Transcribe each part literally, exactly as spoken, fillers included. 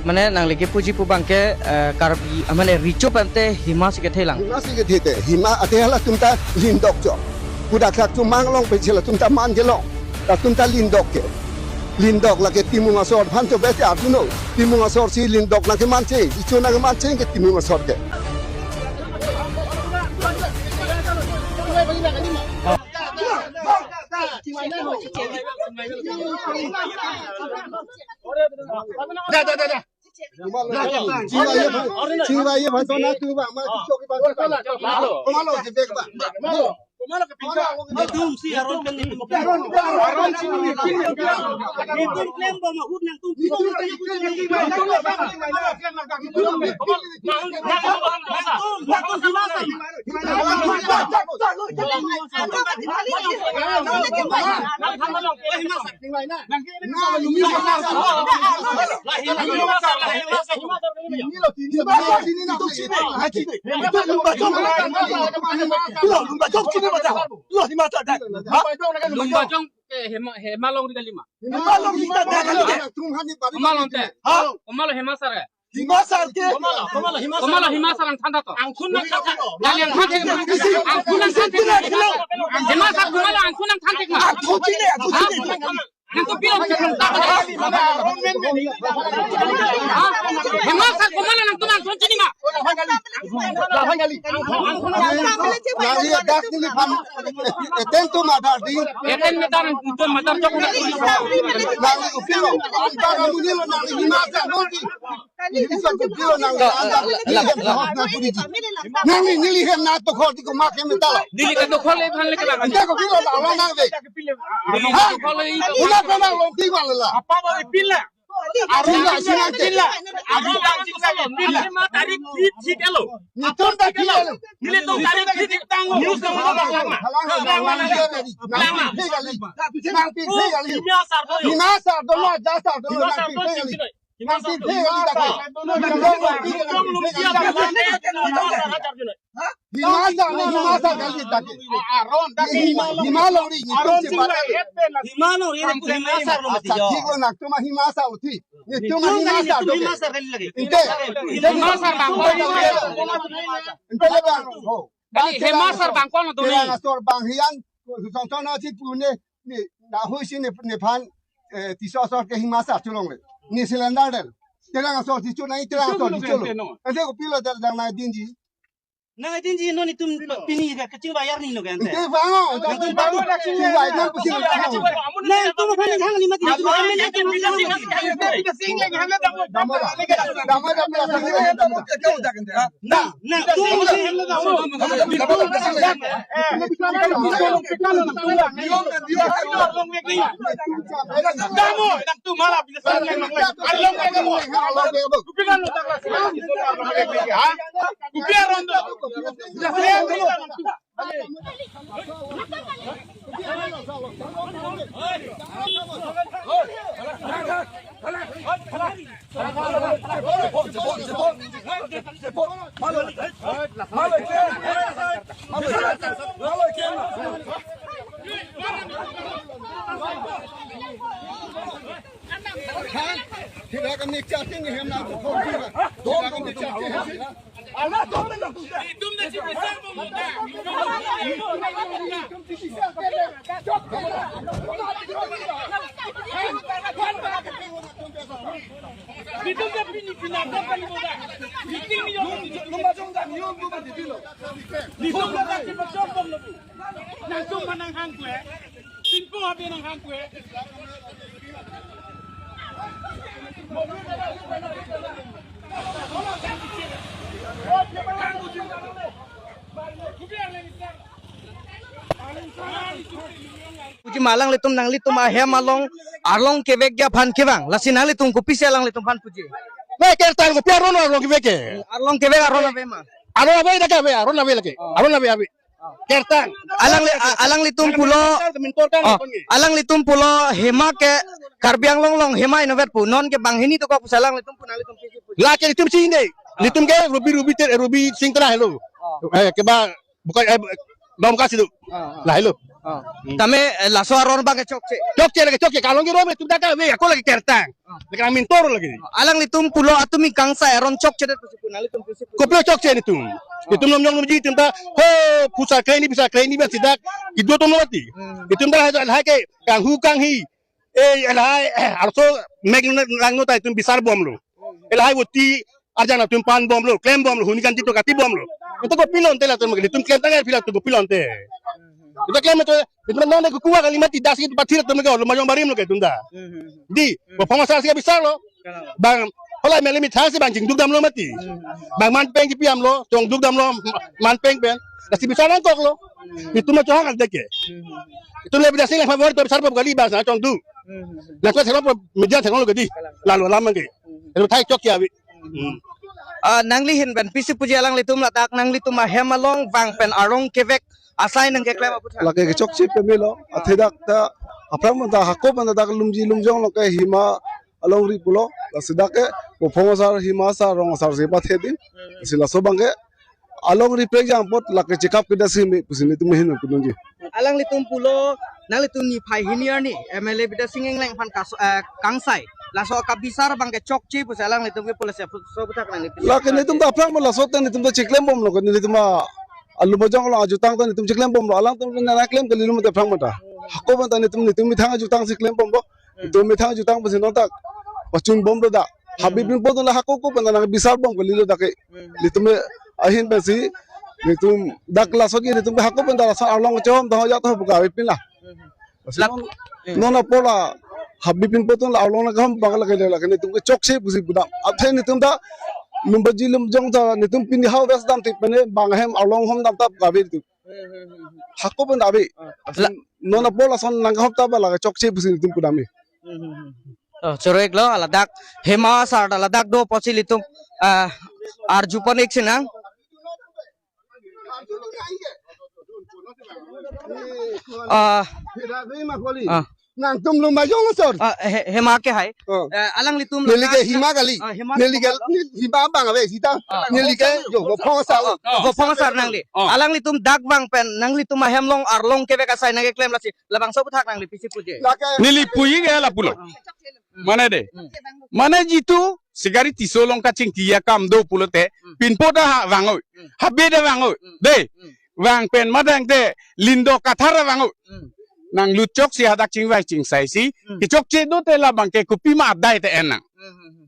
Mane nangli kepuji pu abangke, eh, Karbi, ah, mane Recho pen te hima si kethe lang. Hima si kethe te, hima ate halatum ta lindok chok. Kudak lak chumang long pen si latum ta man kelong. Latum ta lindok ke. Lindok lake Timung asor aphan to besi arjuno. Timung asor si lindok nangkeman che, Recho nangkeman che ke Timung asor ke. Da, da, da, da. Chingvai ye bhai, chingvai ye bhai, sona tu ba, ma tu chok ba. Kumalo, kumalo, je bek ba. Kumalo. Netum si aron pen netum. Aron chini. Netum klem ba mahut nangtum. Netum, netum, netum. Lumbajong, eh, Hema, Hema Longri kali ma. Hema Longri ta da kali de. Hema Longri te. Ha? Hema Longri Hema Sar ke. Hima Sar ke. Kumalo, kumalo, Hima Sar. Kumalo Hima Sar nangthan ta to. Angkhun nangthan ta to. Kali angkhun nangthan ta. Angkhun nangthan ta. Hima Sar kumalo angkhun nangthan ta ma. Angkhun chini, angkhun chini. Nangtum pilo. Ha? Hima Sar kumalo nangtum angkhun chini ma. Nangli dak neliphan. Eten to matar di. Eten matar, eten matar chok. Nangli kopilo. Antara munilo nangli Hima Sar nangli. Nangli, neli hem na to khol ti ko mak hem ta lo. Neli ka to khol le phan le ka. Ante kopilo la lo nang de. Neli ka to khol le. Una ko na lo ti ko la. Apa ba ipil la? Aron sing la, sing la, sing la. Aron sing la, ipil la. Tarik kit kit lo. Netum ta kit lo. Neli to tarik kit kit tang. News nang lo lang ma. Lang ma. Lang ma. Hima Sar do. Hima Sar do, ja Sar do. Hima Sar do. Hima Sar, Hima Sar kali ta ke. Aron ta ke. Hima Longri, Hima Longri, Hima Sar lo mati jo. Thik lo, nangtum Hima Sar lo thik. Nangtum Hima Sar lo. Hima Sar kali lagi. Inte. Hima Sar bang. Inte le bang. Ho. Kali Hima Sar bang ko-an lo tuni. Terang asor bang hian. Song song na si pune. Ni na hui si ne, nephan, eh, tiso asor ke Hima Sar cholongle. Ni cylinder del. Terang asor tiso na, terang asor tiso lo. Ante kopilo dal dang na dinji. Nang dinji no netum pini ka kachingvai arni lo kan te. Ante bang o, nangtum bang o, kachingvai nang pusi. Nangtum aphan hang lima ti. Dama dama. Na, na, tu si. Nangtum manang hang kue. Singko habe nang hang kue. Puji ma alanglitum, nanglitum ahem along, arlong kevekji aphan kevang. Lasi nanglitum kopisi alanglitum aphan puji? Nai kertang kopi aron arlong kevek ke. Arlong kevek aron ave ma? Aron ave dak ave, aron ave lagi. Oh. Aron ave ave. Kertang. Alang le-, a-, alanglitum pulo. Mintor kan, oh, mintor kan. Alanglitum pulo Hima ke Karbi Anglong along Hima inovet pu. Non ke banghini to kok pusi alanglitum pu, nanglitum pusi pu. Lake netum si inde. Ah. Netum ke Ruby, Ruby te, Ruby Singh tera helo. Oh. Eh, keba, bukan, eh, Dongka si do. Ah, ah. Lahai lo. Ah. Hmm. Tame, eh, laso aron abang ke chokche. Chokche lake chokche. Kalong ke rom itum ta kave ako lake kertang. Ah. Lake nang mintor lake. Alanglitum pulo atumi kangsai aron chokchedet pusi pu nanglitum pusi pu. Kopilo chokche netum. Ah. Itum lomjong lumji itum ta ho pusar kre hini pusar kre hini bang si dak kedo atum lo mati. Hmm. Itum ta lahai lahai ke kanghu kanghi. Eh, lahai, eh, arso mek nang no ta itum bisar bomlo. Lahai voti arjan atum pan bomlo, klem bomlo, huni kanti to kati bomlo. Itum kopilo ante latum, itum klem tanggal pila itum kopilo ante. Itum klem to, itum nang ne kuwa kali mati das itum pathir atum ke Lumbajong barim lo ke itum ta. Di, bo phongo sar si bisar lo. Bang, hola meli mithang si bang chingduk damlo mati. Bang manpeng kipi damlo, chongduk damlo, manpeng pen. Lasi bisar nangkoklo. Itum ma chohang al deke. Itum le bidasing le favor to bisar pop kali bang sa chongduk. Nang ko thero media thero lo kedi. Lalu alam mangke. Itu thai chokche ave. Hmm. Ah, nangli ahin pen pisi puji alanglitum ladak nanglitum ahem along vang pen arlong kevek asai nangkeklem aphuthak. Lake kechokche pemelo, athe dak ta aphrang manta hako manta dak lumji lumjong lo ke hima alongri pulo, lasi dak ke bo phongo sar hima sar rong sar si pathe din, si laso abang ke alongri pek jang apot lake chekap kedo si me pusi netum ahin pen pudunji. Alanglitum pulo, nanglitum niphai hini arni M L A Bidya Sing Engleng aphan kas-, eh, kangsai. Laso kabisar abang ke chokche pusi alanglitum ke pulo si aphu-, so aphuthak nangli pisi. Lake netum ta aphrang ma laso ta netum ta chiklem bomlo ke netum ma alu bajong lo ajutang ta netum chiklem bomlo. Alangtum nangklem kali lo mate aphrang mata. Hako mata netum netum methang ajutang si klem bomlo. Itum methang jutang pusi nontak pachun bomlo dak. Habib Pinpo atum la hako ko pen nang bisar bom kali lo dak ke. Itum ahin pensi itum dak laso ke itum hako pen dak laso arlong chom dak ya to buka pin la. Lak- Non non apor la Habib Pinpo atum la arlong na kam bang la ke la ke itum ke chokche pusi pudam. Athe itum ta Lumbaji Lumjong ta itum pini hau ves dam tik pene bang hem arlong hom dam tap gabe itum. Hako pen ave. La- Non apor lason nang hopta ba la chokche pusi itum pudam e. Oh, choro-iklo, ladak hima sar ta ladak do apotsi ilitum, ah, arjupon-ik sinang. Ah, ah. Nangtum Lumbajong asor. Ah, he, hima ke hai. Oh. Eh, alanglitum neli ke ladak hima kali. Ah, hima neli ke hima abang ave sita. Ah. Neli ke jo bo phongo sar. Ah, bo phongo sar nangli. Ah. Alanglitum dak vang pen nanglitum ahem along arlong kevek asai nangkeklem lasi labangso aphuthak nangli pisi puje. Lake neli puji ke la pulo. Ah. Mane de. Hmm. Mane jitu si gari Tisso along kachingki akam do pulote, hmm, Pinpo ta ha vangoi. Hmm. Habib ta vangoi. Hmm. De. Hmm. Vang pen madang te lindo kathar vangoi. Hmm. Nanglut chok si hadak chingvai chingsai si. Hmm. Kechokche do te labang ke kopi ma adai te en nang. Hmm, hmm, hmm.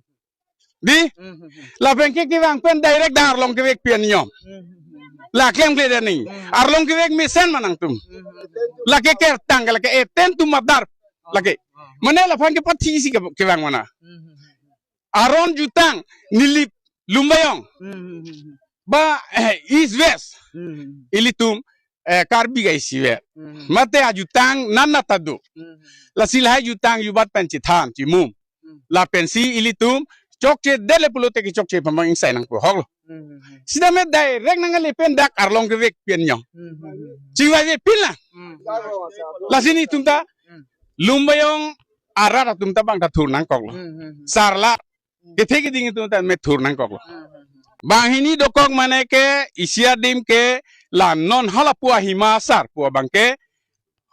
Di? Hmm, hmm, hmm. Labang ke kevang pen direct dak arlong kevek pi an niom. Hmm, hmm, hmm. La klemkle dani. Hmm. Arlong kevek mesen ma nangtum. Hmm, hmm, hmm. Lake kertang ke lake eten tum madar. Lake. Hmm. Mane laphan ke pathi si ke, kevang mana. Hmm, hmm, hmm. Aron jutang Nilip Lumbajong. Hmm, hmm, hmm, hmm. Ba, eh, East West. Hmm, hmm, hmm. Ilitum, eh, Karbi ga isivet. Hmm. Mate ajutang nana ta do. Hmm. Lasi lahai jutang jubat pen chethan chemum. Hmm. Lapensi ilitum chokchedet le pulote kechokche pamang ingsai nangpo hok lo. Hmm, hmm, hmm. Sitame direct nangkele pen dak arlong kevek pi an niom. Hmm, hmm, hmm, hmm. Chingvai ve pin la. Hmm. Lasi netum ta, hmm, Lumbajong arat atum ta bang ta thur nangkoklo. Hmm, hmm, hmm. Sarla kethe keding atum ta me thur nangkoklo. Hmm, hmm, hmm. Banghini dokok mane ke isi adim ke la non hala pu ahima asar pu abang ke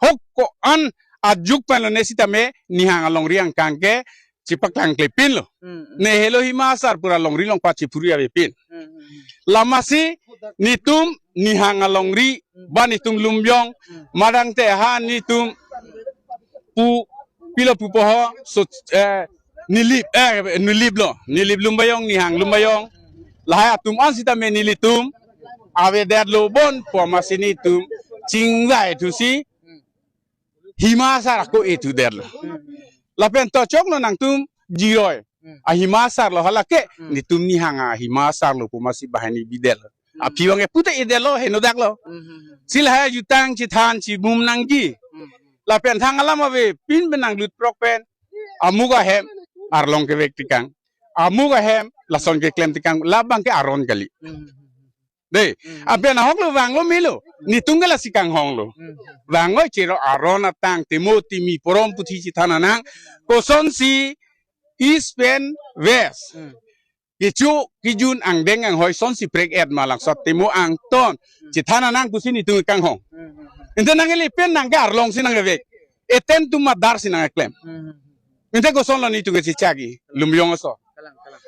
hok ko-an ajuk pen lone sitame nihang alongri angkang ke chepaklang klepin lo. Hmm, hmm. Ne helo hima asar pura longri longpat chephuri ave pin. Hmm, hmm, hmm. Lamasi netum nihang alongri, hmm, ba netum Lumbajong, hmm, madang te ha netum pu pilo pupo ho so, eh, Nilip, eh, Nilip lo, Nilip Lumbajong, nihang Lumbajong. Lahai atum an sitame nelitum avedetlo bon pu amatsi netum chingvai thusi hima asar ako e thudetlo. Lapen to choklo nangtum jiroi. Hmm. Ahima asar lo hala ke, hmm, netum nihang ahima asar lo pu amatsi banghini bidetlo. Hmm. Aphi abang ke pute edetlo, henodak lo. Hmm, hmm, hmm. Si lahai jutang chethan chemum nangji. Hmm. Lapen thang alam ave pin pen nanglut prok pen. Amuk ahem arlong kevek tekang. Amuk ahem lason keklem tekang. Labang ke aron kali. Hmm, hmm, hmm. De, hmm, apen ahok lo vanglo melo. Netum ke lasi kanghong lo. Hmm. Vangoi chero aron atang temo timi porom puthi chethan nang. Kosonsi East pen West. Hmm. kecho kejun angdeng anghoi son si prek-et ma, langsot timo angton chethan nang pusi netum kanghong. Ante nangli pen nang ke arlong si nang vek. Eten atum adar si nang klem. Ante koson lo netum ke chechak-i Lumbajong aso.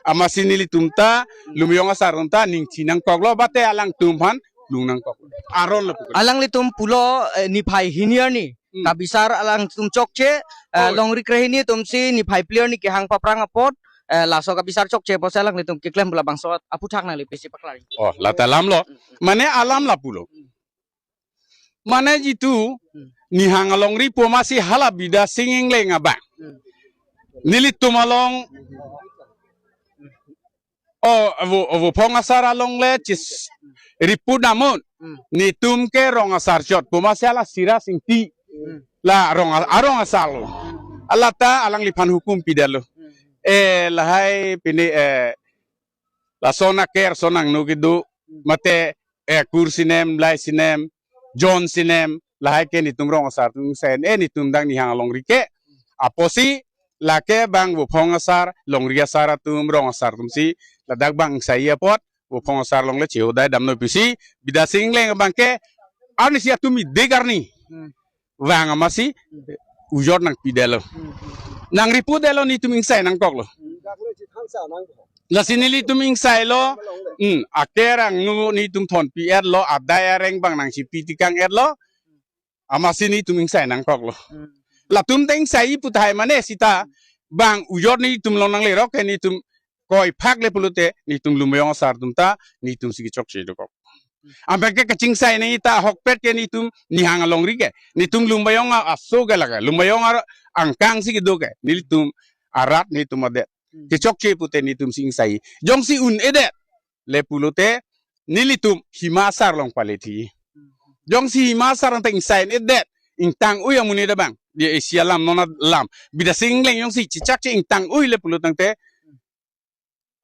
Amatsi nelitum ta Lumbajong asar atum ta ning chinangkoklo, bate alangtum aphan lungnangkok. Aron lo pukul. Alanglitum pulo, eh, niphai hini arni. Hmm. Kabisar alangtum chokche, eh, Oh. longri krehini atumsi niphai phli arni kehang paphrang apot, eh, laso kabisar chokche apotsi alanglitum keklem pu labangso aphuthak nangli pisi paklar. Oh, lata alam lo. Hmm, hmm. Mane alam lapulo. Hmm. Mane jitu, Hmm. Nihang alongri pu amatsi hala Bidya Sing Engleng abang. Hmm. Nelitum along, oh, avo, avo Vophong asar along le chis, ripu namun. Hmm. Netum ke rong asar chot pu amatsi hala Siraj Ingti. Hmm. La rong a-, arong asar lo. Alata alangliphan hukum pidetlo. Hmm. Eh, lahai pini, eh, lason aker son angno kedo, Hmm. mate, eh, Kur sinem, Blai sinem, John sinem, lahai ke netum rong asar atum ingsai-en, eh, netum dak Nihang alongri ke. Apotsi, lake bang Vophong asar, longri asar atum, rong asar atumsi, ladak bang ingsai apot, Vophong asar along le chehodai damnoi pusi, Bidya Sing Engleng abang ke, arnisi atum idik arni. Hmm. Vang amatsi, ujor nangpidetlo. Hmm. Nang ripu detlo, netum ingsai nangkoklo. Hmm. Lasi nelitum ingsailo, hmm, aker angno netum thon pi-etlo, adai areng bang nangchipi tikang-etlo, amatsi netum ingsai nangkoklo. Hmm. Latum ta ingsai pu tahai mane sita, bang ujor netum along nanglerok ke netum koi phak le pulote, netum Lumbajong asar atum ta, netumsi kechokche dokok. Abang ke kachingsai nangji ta ahokpet ke netum Nihang alongri ke. Netum Lumbajong a-, aso ke lake. Lumbajong ar angkang si kedo ke. Nelitum arat netum adet. Hmm. Kechokche pute netumsi ingsai. Jongsi un-edet. Le pulote nelitum Hima asar along palethi. Hmm. Jongsi Hima asar anta ingsai-edet. Ingtang-ui amonit abang. Di Asia alam non alam. Bidya Sing Engleng jongsi chechakche ingtang-ui le pulo tangte.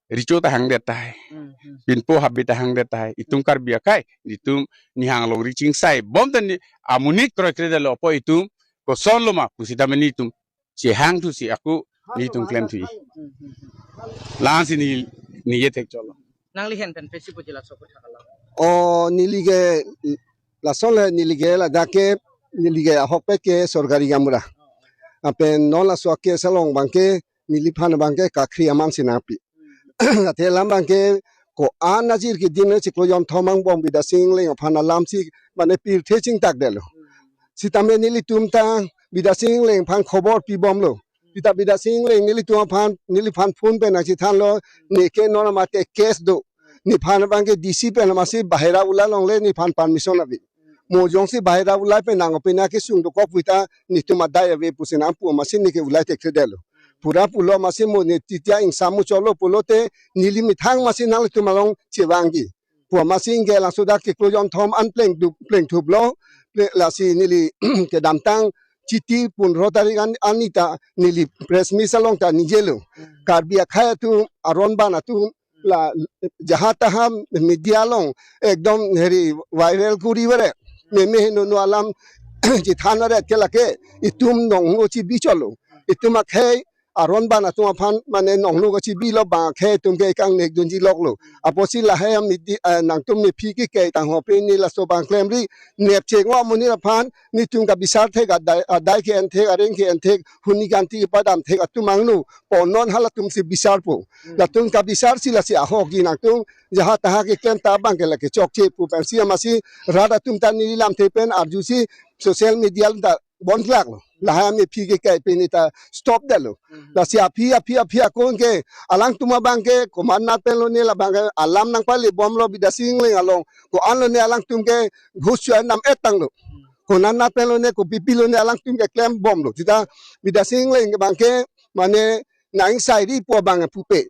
Recho ta hangdet tahai. Hmm, hmm. Pinpo habit ta hangdet tahai. Itum Karbi akhei, itum Nihang alongri chingsai bom ta ne amonit kroikre detlo apot itum koson lo ma pusitame netum chehangthusi ako netum klemthu. Hmm, hmm, hmm. La-ansi ne, ne ye thek cholo. Nangli ahin pen pisi puji laso aphuthak alam. O neli ke lason le neli ke ladak ke neli ke ahokpet ke sorkari gaonbura. Lapen non laso a-case along abang ke neliphan abang ke kakhri aman si nangpi. Athe alam abang ke ko-an ajir kedim le chiklo jonthom angbong Bidya Sing Engleng aphan alamsi mane pirthe chingtak detlo. Sitame nelitum ta Bidya Sing Engleng aphan khobor pibomlo. Sita Bidya Sing Engleng nelitum aphan, neliphan phone pen nangchethanlo, neke non mate case do. Nephan abang ke D C pen amatsi bahira ulai longle nephan permission ave. Mo jongsi bahira ulai pen nang opina kesung dokok puta netum adai ave pusi nangpu amatsi neke ulai thekthedetlo. Pura pulo amatsi mo ne titia ingsammu cholo pulote neli methang amatsi nanglitum along chevangji pu amatsi ingke langso dak chiklo jonthom an plengdup, plengthuplo, ple-, lasi neli kedamtang chiti pundro tarik an, anita neli press meet along ta ningjelo. Karbi akhei atum aron ban atum la jaha taha media along ekdom heri viral kuri vare. Meme heno no alam chethana ret ke lake itum nongno chibi cholo. Itum akhei aron ban atum aphan mane nongno kachibilo bang akhei atum ke kangnek dunji loklo. Apotsi lahai a media, eh, nangtum nephi ke ke tangho pen ne laso bang klemri nepcheng amonit aphan netum kabisar thek adai, adai ke-en thek areng ke-en thek huni kanti padam thek atum angno po non halatumsi bisarpo. Hmm. Latum kabisarsi lasi ahokji nangtum jaha taha keklem ta abang ke lake chokche pu pensi amatsi rat atum ta neli lamthe pen arjusi social media ta bonklaklo. Lahai amephi ke kai pen ta stop detlo. Hmm. Lasi aphi aphi aphi akon ke alangtum abang ke komat nat pen lone labang ke alam nangpale bomlo Bidya Sing Engleng along ko-an lone alangtum ke ghus chua nam-et tanglo. Konat nat pen lone kopi pi lone alangtum ke klem bomlo. Sita Bidya Sing Engleng abang ke mane nang sairi po abang pupe.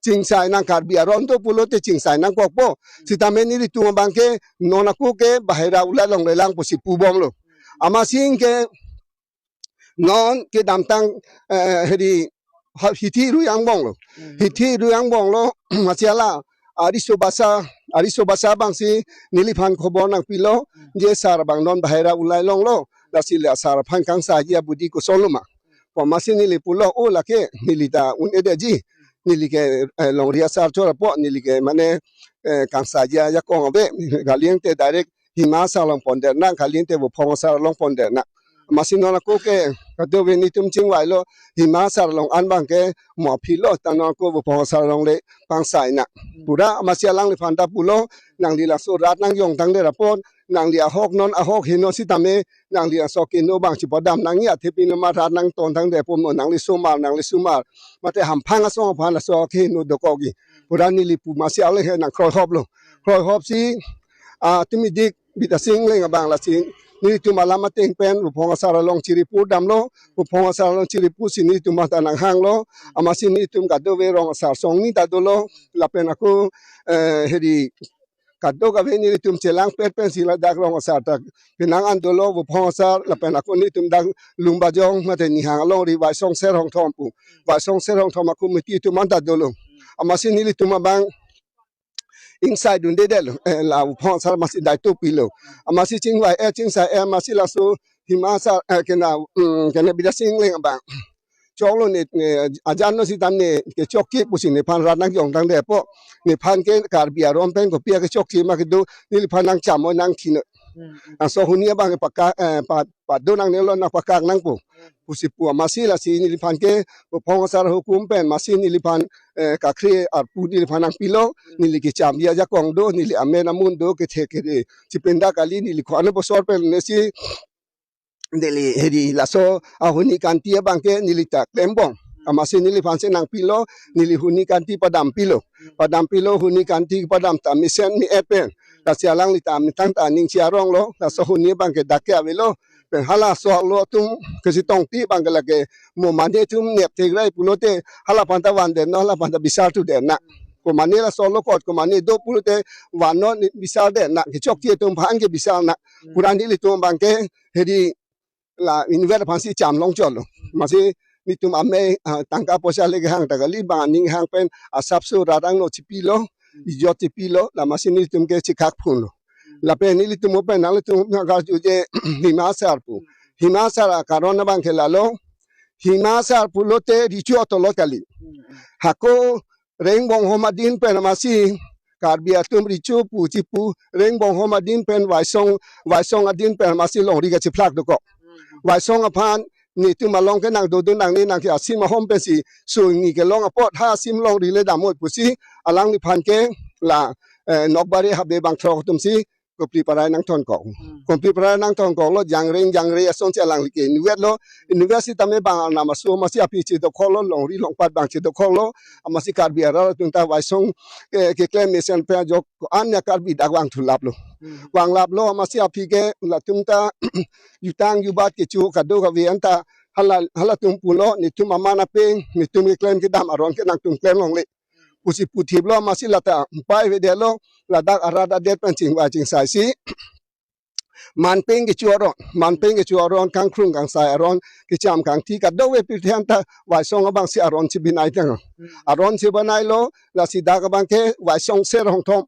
Chingsai nang Karbi aron do pulote chingsai nangkokpo. Sitame nelitum abang ke non ako ke bahira ulai longlelang pusi pubomlo. Amatsi ingke non kedamtang, eh, heri ha-, hithi ru angbonglo. Hmm. Hithi ru angbonglo, amatsi hala ariso basa, ariso basa abangsi neliphan khobor nangpilo, je sar abang non bahira ulai longlo, lasi le sar aphan kangsaji abudi koson lo ma. Pu amatsi neli pulo, o lake, neli ta un-edetji. neli ke, eh, longri asar chor apot neli ke mane, eh, kangsaji ajakong ave, kali tangte direct Hima asar along pondet nang, kali tangte Buphong asar along pondet nang. Amatsi non ako ke kadokave netum chingvailo, Hima asar along an abang ke mo aphi lo, ta non ako Buphong asar along le pangsai nang. Pura amatsi alangliphan ta pulo, nangli laso rat nangjong tangdet apot, nangli ahok non ahok heno sitame, nangli laso keno abang chipadam nangji, athe pini ma rat nangton tangdet apot mo nangli somar, nangli somar. Mate hamphang asong aphan laso keno dokokji. Pura neli pu amatsi ale he nangkroihoplo. Kroihopsi, ah, tumi dik Bidya Sing Engleng abang lasi nelitum alam ateng pen Buphong asar along chiri pur damlo, Buphong asar along chiri pursi nelitum mata nanghanglo, amatsi nelitum kadokave rong asar song ni ta dolo, lapen ako, eh, heri kadokave nelitum chelangpet pensi ladak rong asar ta penang an dolo, Buphong asar, lapen ako nelitum dak Lumbajong mate Nihang alongri Vaisong Ser Hongthom pu. Vaisong Ser Hongthom ako miti atum an ta dolo. Amatsi nelitum abang ingsaidundedetlo, eh, la Buphong asar amatsi daito pilo. Amatsi chingvai-et, chingsai-et, amatsi laso Hima asar, eh, kena, mm, kena Bidya Sing Engleng abang choklo ne, ne, ajan no sitame kechokche pusi nephan rat nangjong tangdet apot, nephan ke Karbi aron pen kopi akechokche ma kedo, neliphan nangcham oi nangthi noi. Hmm, hmm. Laso huni abang ke pakak, eh, pa, pado nangnelo, nangpakak nangpo. Hmm. Pusi pu amatsi lasi neliphan ke Buphong asar hukum pen amatsi neliphan, eh, kakhre arpu neliphan nangpilo, hmm, neli kechamji ajakong do, neli amen amun do, kethe kere chipinda kali, neli ko-an abosor pen nesi neli heri laso ahuni kanti abang ke neli ta klembom. Amatsi neliphan si nangpilo, neli huni kanti padampilo. Padampilo, huni kanti padam ta mesen me-et pen. Lasi alangli ta methang ta aning si aronglo, laso huni abang ke dak ke avelo. Pen halaso lo atum kesi tongti abang ke lake mo mane atum nepthek rai pulote, halaphan ta vandet non, halaphan ta bisar thudet nang. Ko mane laso lo kot, ko mane do pulote van non, bisardet nang. Kechokche atum aphan ke bisar nang. Pura nelitum abang ke heri la inutvet aphansi cham longchotlo. Amatsi netum amei, ah, tangka poisa le kehang ta kali, bang aning hang pen asapso rat angno chipilo, ijot chipilo, la amatsi netum ke chikak phunlo. Lapen nelitum pen nanglitum nangkarju je Hima asar pu. Hima asar akaron abang ke lalo, Hima asar pulote recho atolot kali. Hako Rengbonghom adin pen amatsi Karbi atum recho pu chipu, Rengbonghom adin pen Vaisong, Vaisong adin pen amatsi longri kachiphlak dokok. Vaisong aphan netum along ke nangdodun nangne nang ke asim ahom pensi sungni kelong apot ha asim longri le dam oi pusi alangliphan ke la, eh, Nokbari Habe bangthrok atumsi Kopli Parai nangthonkok. Hmm. Kopli Parai nangthonkoklo, Jangreng Jangre asonsi alangli ke inutvetlo, inutvet sitame bang arnam aso amatsi aphi chedokhoklo, longri longpat abang chedokhoklo, amatsi Karbi arat atum ta Vaisong, eh, keklem mesen pen ajok ko-an ya Karbi dak vangthulaplo. Hmm. Vanglaplo amatsi aphi ke latum ta jutang jubat kecho kadokave anta hala, halatum pulo, netum aman apeng, netum keklem kedam aron ke nangtum klem longle pusi puthiplo, amatsi lata pai avedetlo, ladak arat adet pen chingvai chingsaisi manpeng kecho aron, manpeng kecho aron, kangkrung kangsai aron, kecham kangthi kadokave pirthe anta Vaisong abangsi aron chibinai tang. Hmm. Aron chibinailo, lasi dak abang ke Vaisong Ser Hongthom.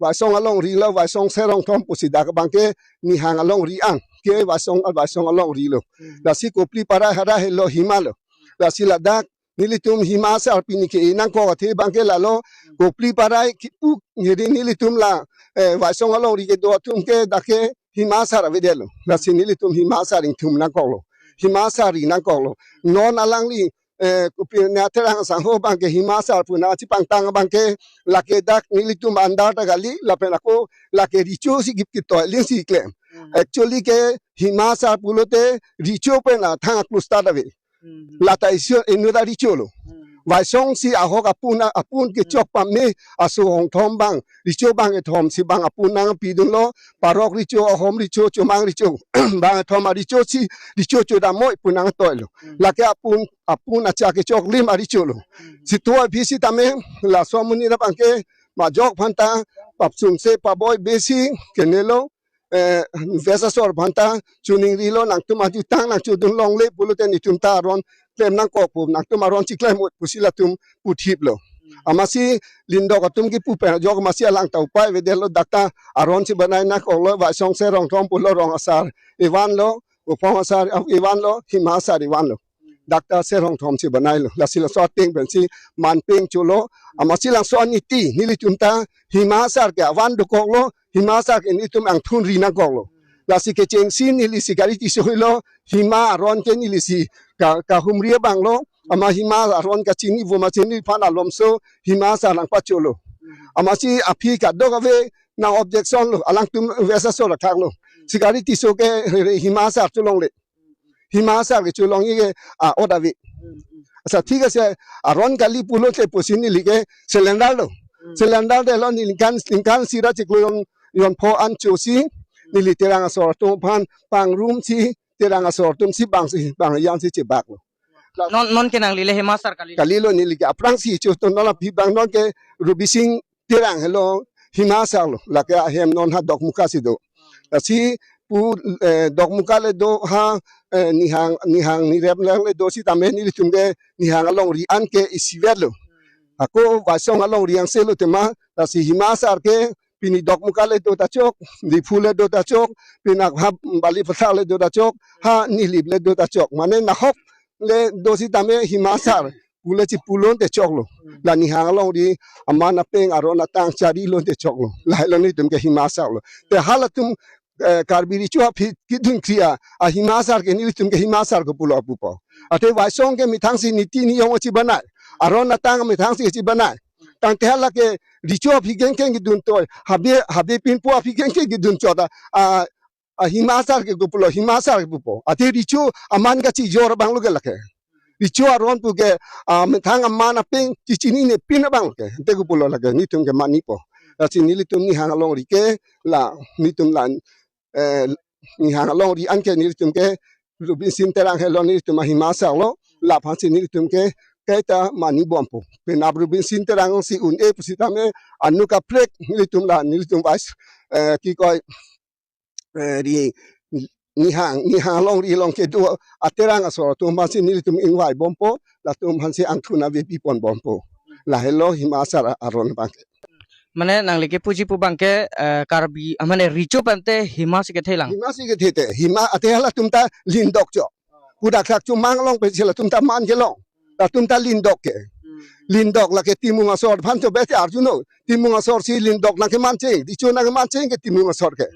Vaisong alongri lo, Vaisong Ser Hongthom pusi dak abang ke Nihang alongri an. Ke Vaisong, Vaisong alongri lo. Hmm. Lasi Kopli Parai hara helo Hima lo. Lasi ladak nelitum Hima asar pini ke-e nangkok athe abang ke lalo, Kopli Parai kipu ngeri nelitum la, eh, Vaisong alongri kedo atum ke dak ke Hima asar avedetlo. Lasi nelitum Hima asar ingthum nangkoklo. Hima asar ri nangkoklo. Non alangli, eh, Kopli Naterang asangho abang ke Hima asar pu nangchipangtang abang ke lake dak nelitum andar ta kali, lapen ako lake recho si kip kitoi lin si klem. Hmm. Actually ke Hima asar pulote recho pen athang aklusta dave. Hmm. Lata isu inut arecho lo. Hmm. Vaisong si ahok apun a-, apun kechok pame aso Hongthom abang, recho abang kethom si abang apun nangpidunlo, parok recho, ahom recho, chomang recho, bang kethom arecho si, recho chodam oi pu nangtoilo. Hmm. Lake apun, apun acha kechok lim arecho lo. Hmm. Sitoi aphi sitame, laso amonit abang ke majok aphan ta, papsungse paboi besi kenelo, eh, ves asor aphan ta choningrilo, nangtum ajutang nangchodun longle pulote netum ta aron klem nangkok pu, nangtum aron chiklem oi pusi latum puthiplo. Amatsi lindok atum kipu pen ajok amatsi alang ta upai avedetlo, dak ta aron chibanai nangkoklo, Vaisong Ser Hongthom pulo, rong asar evanlo, Buphong asar evanlo, Hima asar evanlo. Doctor Ser Hongthom si banailo. Lasi laso ateng pensi man peng cholo. Amatsi laso aniti nelitum ta Hima Asar ke avan dokoklo, Hima Asar ke nelitum angthun ri nangkoklo. Lasi kechengsi neli Sikari Tisso helo, Hima aron ke neli si ka, kahumri abanglo, amat Hima aron kachini vo ma chiniphan alomso Hima Asar nangpacholo. Amatsi aphi kadokave nang objection lo, alangtum vesa so rakhak lo. Sikari Tisso ke re, re, Hima Asar cholongle. Hima Asar ke cholongji ke, ah, odave. Asa thik ase, aron kali pulote pusi neli ke surrender lo. Surrender detlo, neli ningkan, ningkan isi ra chiklo jon, jon pho an chosi, neli Terang asor atum aphan pangrumsi, Terang asor atum si bangsi, bang jan si chebaklo. Non, non ke nanglile Hima Asar kali. Kalilo, neli ke aphrangsi cho to, non aphi abang non ke Rubi Sing Terang helo, Hima Asar lo, lake ahem non ha Dokmoka si do. Lasi pu, eh, Dokmoka le do ha, eh, Nihang, Nihang Nirep lang le do sitame nelitum ke Nihang alongri an ke isivet lo. Ako Waisong alongri angse lo tema, lasi Hima Asar ke pini Dokmoka le do ta chok, Diphu le do ta chok, pini ha Balipathar le do ta chok, ha Nilip le do ta chok. Mane nahok le do sitame Hima Asar pule chipulonte choklo. La Nihang alongri aman apeng aron atang chari lonte choklo. Lahelo nelitum ke Hima Asar lo. Te halatum, eh, Karbi Recho aphi kidun kria, a Hima Asar ke nelitum ke Hima Asar ko pulo apupo. Ate Waisong ke methang si niti niyom chibanai. Aron atang methang si chibanai. Tangte hala ke Recho aphi kengkeng kidun toi. Habe, habe pinpo aphi kengkeng kidun chota. A, a Hima Asar ke ko pulo, Hima Asar ke pupo. Ate Recho aman kachijor abanglo ke lake. Recho aron pu ke, ah, methang aman apeng chichinine pin abanglo ke. Te ko pulo lake, nelitum ke manipo. Lasi nelitum Nihang alongri ke, la, nelitum la, eh, Nihang alongri an ke nelitum ke, Rubi Sing Terang helo nelitum a Hima Asar lo, laphan si nelitum ke, kaita mani bompo. Penap Rubi Sing Terang si un-e pusitame, anu kaprek nelitum la, nelitum vice, eh, kikoi, eh, ri Nihang, Nihang alongri along kedo a Terang asor atum aphan si nelitum ingvai bompo, latum aphan si angthun ave pipon bompo. Lahelo Hima Asar aron abang ke. Mane nangli kepuji pu abang ke, eh, Karbi, ah, mane Recho pen te Hima si kethe lang. Hima si kethe te, Hima ate halatum ta lindok chok. Pudak thak chomang along pensi latum ta man kelong. Latum ta lindok ke. Lindok lake Timung asor aphan cho bete arjuno. Timung asor si lindok nangkeman cheng, Recho nangkeman cheng ke Timung asor ke.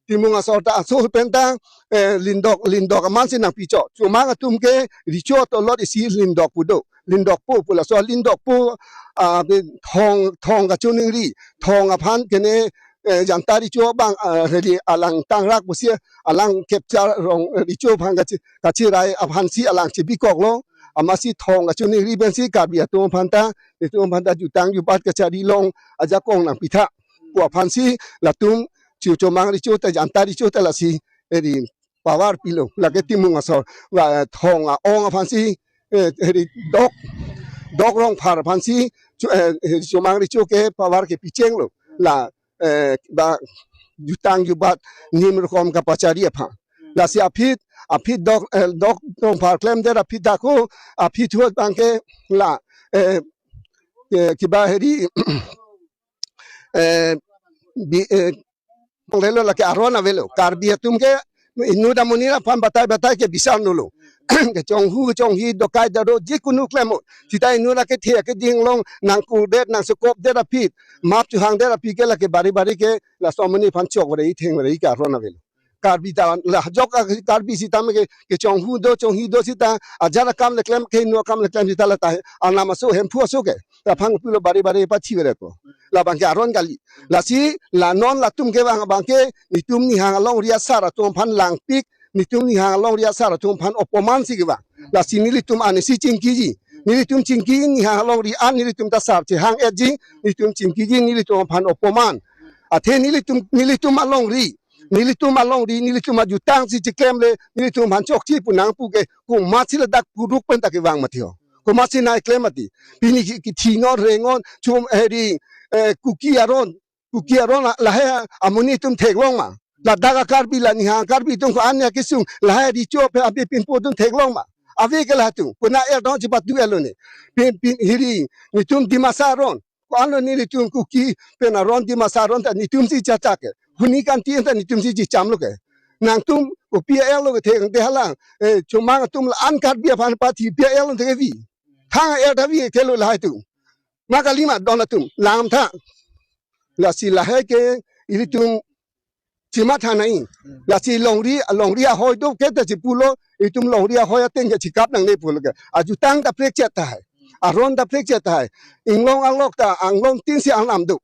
Timung asor ta aso pen ta, eh, lindok, lindok aman si nangpichok. Chomang atum ke Recho tolot isi lindok pu do. Lindok pu pu laso lindok pu, ah, thong, thong kachoningri, thong aphan kene, eh, Janta Recho abang, ah, hedi alang tangrak pusi alang kepchar rong, eh, Recho aphan kachi, kachirai aphan si alang chebikoklo. Amatsi thong kachoningri pensi Karbi atum aphan ta, itum aphan ta jutang jubat kachari long ajakong nangpitha pu aphan si latum Cho, Chomang Recho ta Janta Recho ta lasi, eri, power pilo, lake Timung asor, la, thong a-ong aphan si, eh, eri, Dok, Dok Rongphar aphan si, Cho, eh, eri, Chomang Recho ke power kepichenglo, la, eh, ba, jutang jubat nim rokom kapachari aphan. Lasi aphi, aphi Dok, eh, Dok Rongphar klemdet aphi ta ko, aphi thuot abang ke la, eh, eh, kiba heri, eh, bi, eh, lelo lake aron avelo. Karbi atum ke inut amonit aphan batai batai ke bisar nolo. Kechonghu, kechonghi, dokai daro, jikunu klem. Sita inut lake the keding along nangkurdet, nangsekopdet aphi, map chuhangdet aphi ke lake bari bari ke laso amonit aphan chokvare, thengvare ke aron avelo. Karbi ta, la jok a Karbi sitame ke, kechonghu do, chonghi do sita, ajat akam le klem, kehingno akam le klem sita la ta, anam aso, Hemphu aso ke. Laphang pulo bari bari pathi vere ko. Labang ke aron kali. Lasi, la non latum kevang abang ke, netum Nihang alongri asar atum aphan langpik, netum Nihang alongri asar atum aphan opoman si kevang. Lasi nelitum anisi chingkiji. Nelitum chingki Nihang alongri an nelitum ta sar chehang-etji, nelitum chingkiji nelitum aphan opoman. Athe nelitum, nelitum alongri, nelitum alongri, nelitum ajutang si chiklemle, nelitum aphan chokche pu nangpu ke, komatsi ladak puruk pen ta kevang mati ho. Komatsi nai klem mati. Pini ki, kithi non, reng non, chom heri, eh, Kuki aron, Kuki aron la, lahai amonit atum theklong ma. Ladak a Karbi la Nihang Karbi atum ko-an ya kesung, lahai Recho pen abe pinpo atum theklong ma. Ave ke latum, kona er don chipatu er lo ne. Pin, pin heri, netum Dimasa aron. Ko-an lo nelitum Kuki pen aron Dimasa aron ta netum si chachak ke. Huni kanti ta netum si chichamlo ke. Nangtum kopi a-er lo kethe tangte hala, eh, chomang atum la-an Karbi aphan pathi pi a-er lo tangte vi. Thang a-er ta vi thelo lahai atum. Ma kalima don atum lam tha. Lasi lahai ke ilitum chimatha nai. Lasi longri, longri ahoi do ke ta chipulo, itum longri ahoi ateng ke chikap nangne pulo ke. Ajutang ta prekchet tahai. Aron ta prekchet tahai. Inglong alok ta anglong tin si arnam do.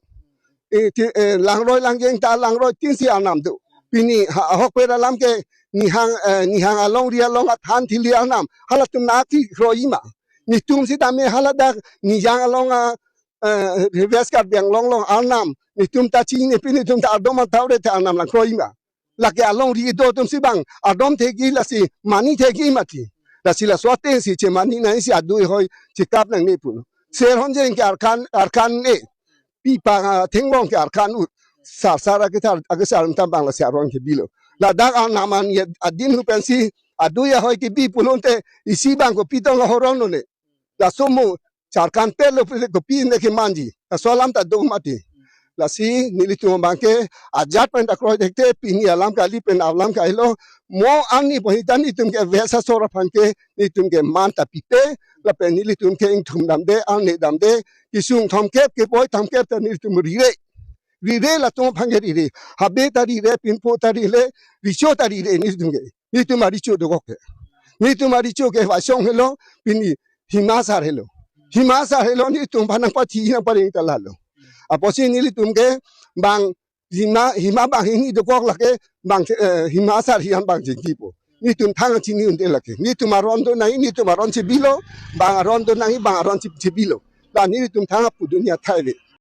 Eh, ti, eh, langroi langjeng ta langroi tin si arnam do. Pini ha, ahokpet alam ke nihang, eh, nihang alongri along athan thili arnam. Halatum nati kroima. Netum sitame hala dak nijang along a, eh, West Karbi Anglong along arnam. Netum ta chini pini netum ta ardom athaure ta arnam lang kroima. Lake alongri do atum si bang ardom thekji lasi mani thekji mati. Lasi laso ateng si chemani nai si adui ahoi chikap nangne pulo. Ser honjeng ke arkan, arkan ne. Pi pa, ah, thenglong ke arkan ut. Sar sar akethar, akesar ta bang lasi aron ke bilo. Ladak arnam an ye adin hu pensi adui ahoi kebi pulote isi bang kopi tong ahoron lo ne. Laso mo charkan pelo pele kopi ne kemanji. Laso alam ta do mati. Lasi nelitum abang ke ajat pen ta kroi thekte pini alam kali pen alam kailo. Mo ani pohita netum ke vesa sor aphan ke netum ke man ta pipe. Lapen nelitum ke ingthum damde, arne damde, kesung thomkep kepoi thomkep ta nelitum rire. Rire latum aphan ke rire. Habe ta rire, pinpo ta rire, richo ta rire nelitum ke. Netum aricho dokok ke. Netum aricho ke Waisong helo, pini Hima Asar helo. Hima Asar helo netum aphan nangpathi nangpareng ta lalo. Apotsi nelitum ke bang Hima, Hima bang hini dokok lake bang, eh, Hima Asar hian bang jengkipo. Netum thang chini un-e lake. Netum aron do nai, netum aron chebilo, bang aron do nai, bang aron che-, chebilo. La netum thang apu dunia thai le.